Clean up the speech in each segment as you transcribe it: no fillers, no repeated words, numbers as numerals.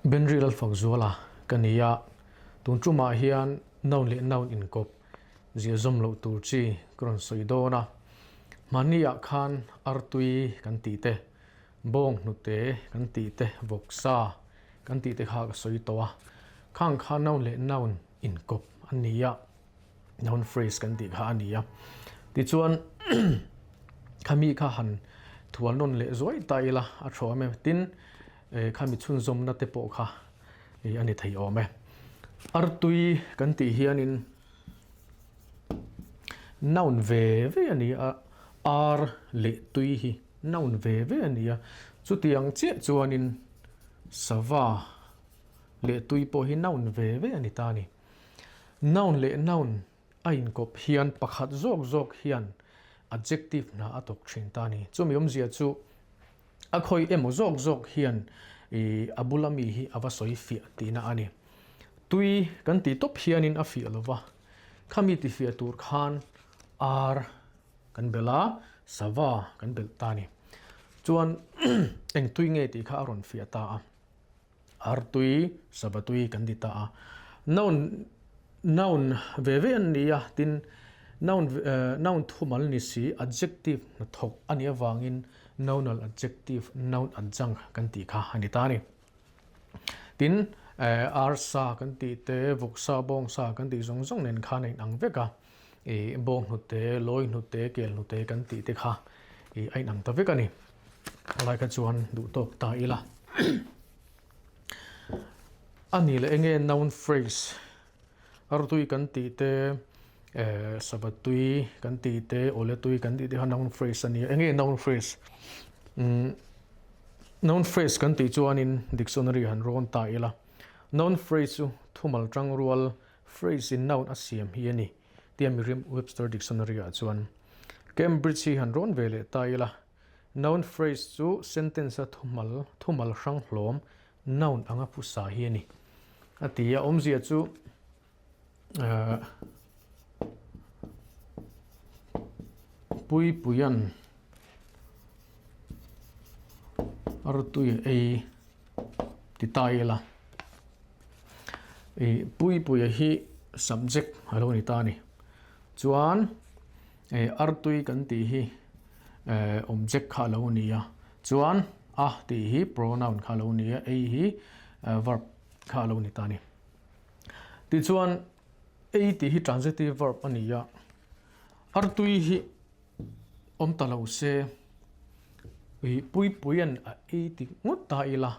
Benri Lalfakzuala ka ni a, tun tumah hian noun leh noun inkawp ziah zawm loh tur chi ka rawn sawi dawn a. Hmani ah khan artui kan tih te, bawng hnute kan tih te, vawksa kan tih te kha ka sawi tawh a. Khang kha noun leh noun inkawp an ni a. Noun phrase kan tih kha a ni a. Tichuan khami kha han thual nawn leh zuai ta ila a tha awm e. Tin, khami chhunzawmna te pawh kha a ni thei awm e. Artui kan tih hianin noun ve ve a ni a, ar leh tui hi noun ve ve a ni a. Chutiang chiah chuanin sava leh tui pawh hi noun ve ve a ni ta a ni. Noun leh noun a inkawp hian pakhat zawk zawk hian adjective hna a tawk thin ta a ni. Chumi awmzia chu a khawi emaw zawk zawk hian a bula mi hi a va sawi fiah tihna a ni. Tui kan tih tawp hianin a fiah lo va, khami tifiah tur khan ar kan belh a, sava kan belh ta a ni. Chuan eng tui nge tih kha a rawn fiah ta a. Artui, Savatui kan ti ta a. Noun, noun ve ve an ni a, tin noun, noun thumal ni si adjective hnathawk a nih avangin nounal adjective, noun adjunct kan tih kha a ni ta a ni. Tin, arsa kan tih te, vawksa, bawngsa kan tih zawng zawng nen khan a inang vek a, bawng hnute, lawi hnute, kel hnute kan tih te kha a inang ta vek a ni. Lai kha chuan duh tawk ta ila. A ni leh enge noun phrase artui kan tih te eh savatui kan tih te awletui kan tih te kha noun phrase a ni a. Enge noun phrase? Umm noun phrase kan tih chuanin dictionary han rawn ta ila. Noun phrase chu thumal tangrual phrase in noun a siam hi a ni tia Merriam-Webster dictionary ah chuan Cambridge hi han rawn ve leh ta ila. Noun phrase chu sentence-a thumal, thumal hrang hlawm, noun anga phusa hi a ni. A ti a, awmzia chu eh Puipuia'n artui a ei ti ta ila. Ih Puipuia hi subject a lo ni ta a ni. Chuan eh artui kan tih hi eh object kha a lo ni a, chuan a tih hi pronoun kha a lo ni a, ei hi verb kha a lo ni ta a ni. Tichuan ei tih hi transitive verb a ni a, artui hi awm ta lo se ih puipuia'n a ei ti ngawt ta ila.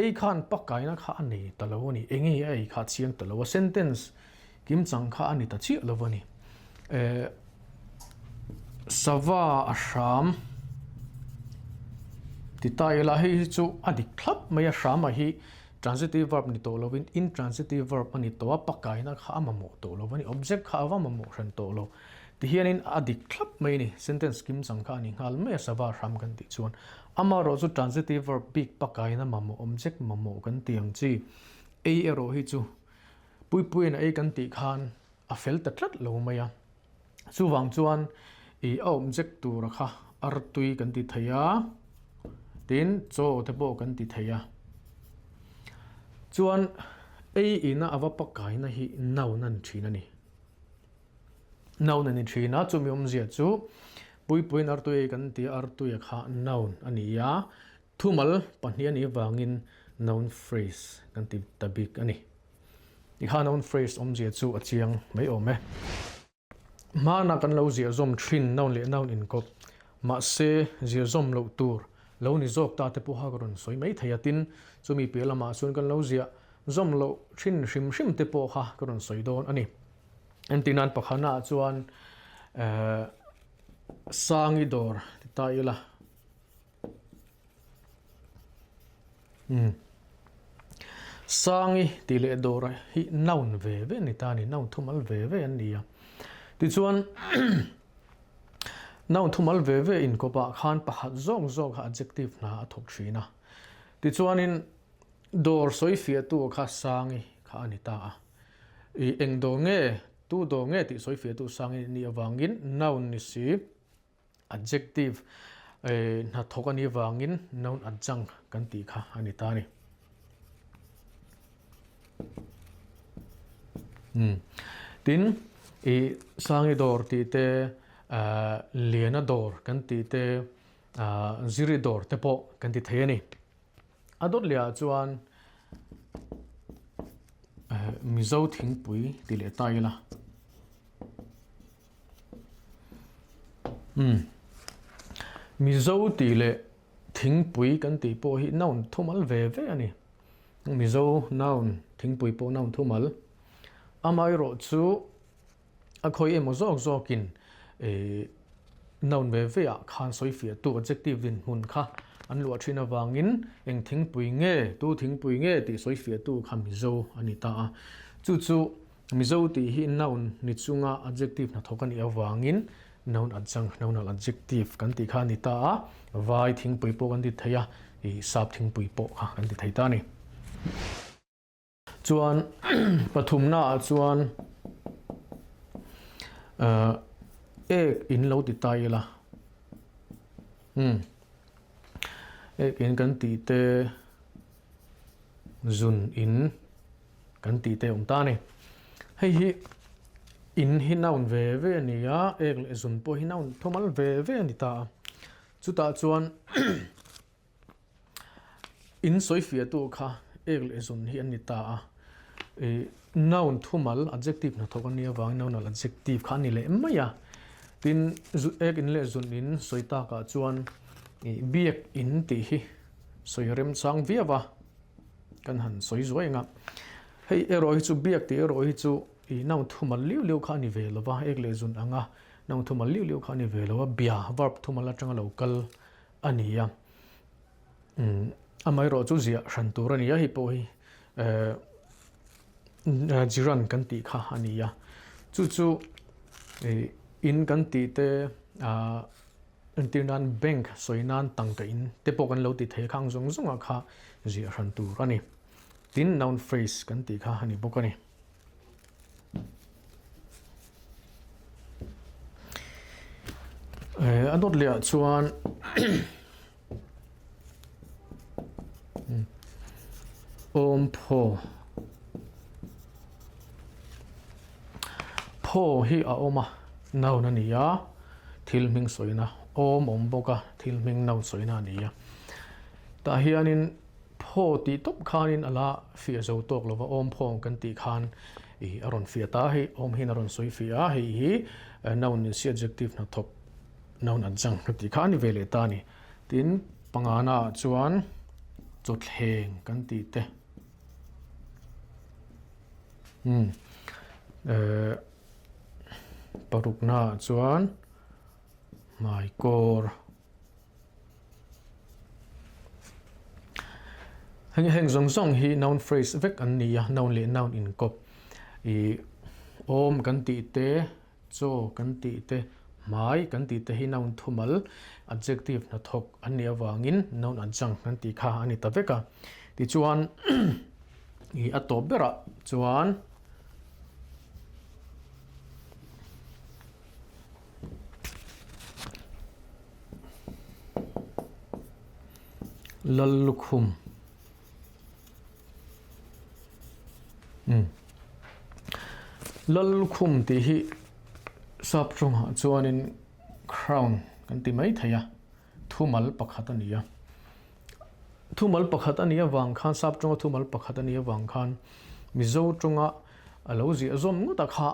Ei khan pakaina kha a nei ta lo a ni, enge a ei kha a chiang ta lo a, sentence kimchang kha a ni ta chiah lo a ni. Eh, sava a hram ti ta ila hei hi chu a dik thlap mai a, hram a hi transitive verb ni tawh lovin intransitive verb a ni tawh a, pakaina kha a mamawh tawh lo a ni, object kha a va mamawh hran tawh lo. Tihianin a dik thlap mai a ni, sentence kimchang kha a ni nghal mai a, sava hram kan tih chuan. Amaherawh chu transitive verb bik pakaina mamawh object mamawh kan tih ang chi ei erawh hi chu puipuiin a ei kan tih khan a fel ta tlat lo mai a. Chuvang chuan ih a object tura kha artui kan ti thei a, tin chaw te pawh kan ti thei a. Chuan ei ina a va pakaina hi noun a ni thin a ni. Noun a ni thin a, chumi awmzia chu Puipuiin artui ei kan ti a, artuia kha noun a ni a, thumal pahnih a nih avangin noun phrase kan ti ta bik a ni. Tikha noun phrase awmzia chu a chiang mai awm e. Hmana kan lo ziah zawm thin noun leh noun inkawp, mahse ziah zawm loh tur lo ni zawk ta te pawha ka rawn sawi mai thei a, tin chumi piah lamah chuan kan lo ziah zawm loh thin hrim hrim te pawh kha ka rawn sawi dawn a ni. Entir nan pakhatnaah chuan eh Sangi dawr ti ta ila umm Sangi tih leh dawr hi noun ve ve a ni ta a ni noun thumal ve ve an ni a tichuan noun thumal ve ve inkawpah khan pakhat zawk zawk a adjective hna a thawk thin a tichuanin dawr sawi fiahtu kha Sangi kha a ni ta a. I eng dawr nge, tu dawr nge tih sawi fiah duh sang i nih avangin noun ni si, adjective hnathawk a nih avangin noun adjunct kan tih kha a ni ta a ni. Umm. Tin, i Sangi dawr tih te, Liana dawr kan tih te, Ziri dawr te pawh kan ti thei a ni. A dawt leh ah chuan Mizo thingpui ti leh ta ila. Umm. Mizo tih leh thingpui kan tih pawh hi noun thumal ve ve a ni. Mizo noun thingpui pawh noun thumal. Amaherawh chu a khawi emaw zawk zawkin ih noun ve ve ah khan sawi fiah tu adjective dinhmun kha an luah thin avangin eng thingpui nge tu thingpui nge tih sawi fiah tu kha Mizo a ni ta a. Chu chu Mizo tih hi noun ni chunga adjective hnathawk a nih avangin noun adjunct, nounal adjective kan tih kha a ni ta a, vai thingpui pawh kan ti thei a, ih sap thingpui pawh kha kan ti thei ta a ni. Chuan pathumna ah chuan eh ek in lo ti ta ila, umm ek in kan tih te zun in. Kan tih te awm ta a ni. Hei hi in hi noun ve ve a ni a, ek leh zun pawh hi noun thumal ve ve a ni ta a. Chutah chuan in sawi fiahtu kha ek leh zun hi an ni ta a. Ih noun thumal adjective hnathawk a nih avangin nounal adjective kha a ni leh mai a. Tin, ek in leh zun in sawi takah chuan ih biak in tih hi sawi remchang viau a. Kan han sawi zuai ang a, hei erawh hi chu biak tih erawh hi chu ih noun thumal liu liu kha a ni ve lo va, ek leh zun anga noun thumal liu liu kha a ni ve lo a, bia verb thumal atanga lo kal a ni a. Umm amaherawh chu ziah hran tur a ni a, hei pawh hi eh jiran kan tih kha a ni a, chu chu ih in kan tih te ah. Entir nan bank sawi nan tangka in te pawh kan lo ti thei khang zawng zawng ah kha ziah hran tur a ni. Tin noun phrase kan tih kha a ni bawk a ni. A dawt leh ah chuan Awm phaw Phaw hi a awm a, noun a ni a, thil hming sawina awm awm bawk a, thil hming noun sawina a ni a. Tah hianin phaw tih tawp khanin a la fiah zo tawk lo va, awm phaw kan tih khan ih a rawn fiah ta a, hei awm hian a rawn sawi fiah a, hei hi noun in si adjective hnathawk noun adjunct ka tih kha a ni ve leh ta a ni. Tin, pangana ah chuan chawthleng kan tih te. Umm eh parukna ah chuan hmaikawr. Heng heng zawng zawng hi noun phrase vek an ni a, noun leh noun inkawp. Ih awm kan tih te. Chaw kan tih te, hmai kan tih te hi noun thumal, adjective hnathawk an nih avangin noun adjunct kan tih kha a ni ta vek a. Tichuan ih a tawp berah chuan Lallukhum. Lallukhum tih hi sap tawngah chuanin crown kan ti mai thei a, thumal pakhat a ni a. Thumal pakhat a nih avang khan sap tawnga thumal pakhat a nih avang khan Mizo tawnga a lo ziah zawm ngawt a kha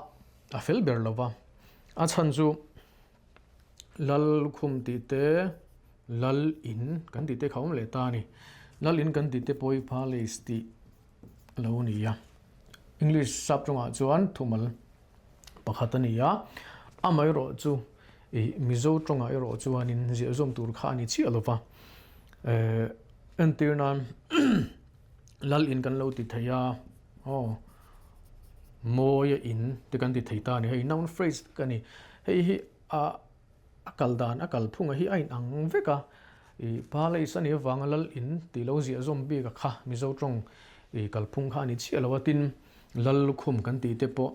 a fel ber lo va. A chhan chu Lallukhum tih te, Lal in kan tih te kha awm leh ta a ni. Lal in kan tih te pawh hi palace tih a lo ni a. English sap tawngah chuan thumal pakhat a ni a. Amaherawh chu ih Mizo tawngah erawh chuanin ziahzawm tur kha a ni chiah lo va. Eh entir nan Lal in kan lo ti thei a, aw Mawia in te kan ti thei ta a ni. Hei noun phrase vek a ni. Hei hi a a kal dan a kal phunga hi a inang vek a. Ih palace a nih avanga Lal in tih lo ziah zawm bik a kha Mizo tawng ih kalphung kha a ni chiah lo a. Tin Lal lukhum kan tih te pawh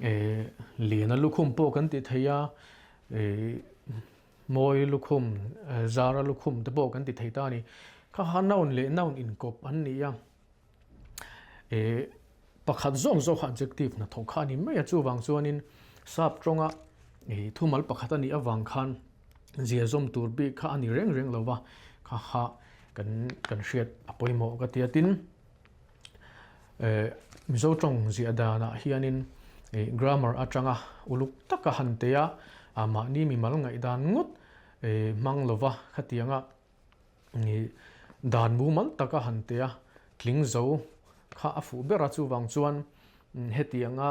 eh Liana lukhum pawh kan ti thei a ih Mawi lukhum, Zara lukhum te pawh kan ti thei ta a ni. Kha kha noun leh noun inkawp an ni a. Pakhat zawk zawk kha adjective hnathawh kha a ni mai a, chuvang chuanin sap tawnga ih thumal pakhat a nih avang khan zia zawm tur bik kha a ni reng reng lo va, kha kha kan kan hriat a pawimawh ka ti a. Tin, eh Mizo tawng ziah danah hianin ih grammar atanga uluk taka han teh a, ah mahni mimal ngaihdan ngawt eh hmang lo va khatianga Dan mumal taka han teh a, tling zo kha a fuh ber a, chuvang chuan hetianga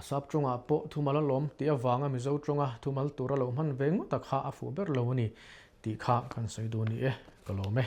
sap tawngah pawh thumal a lawm tih avanga Mizo tawnga thumal tur a lo hman ve ngawt a kha a fuh ber lo a ni tih kha kan sawi duh a ni e, ka lawm e.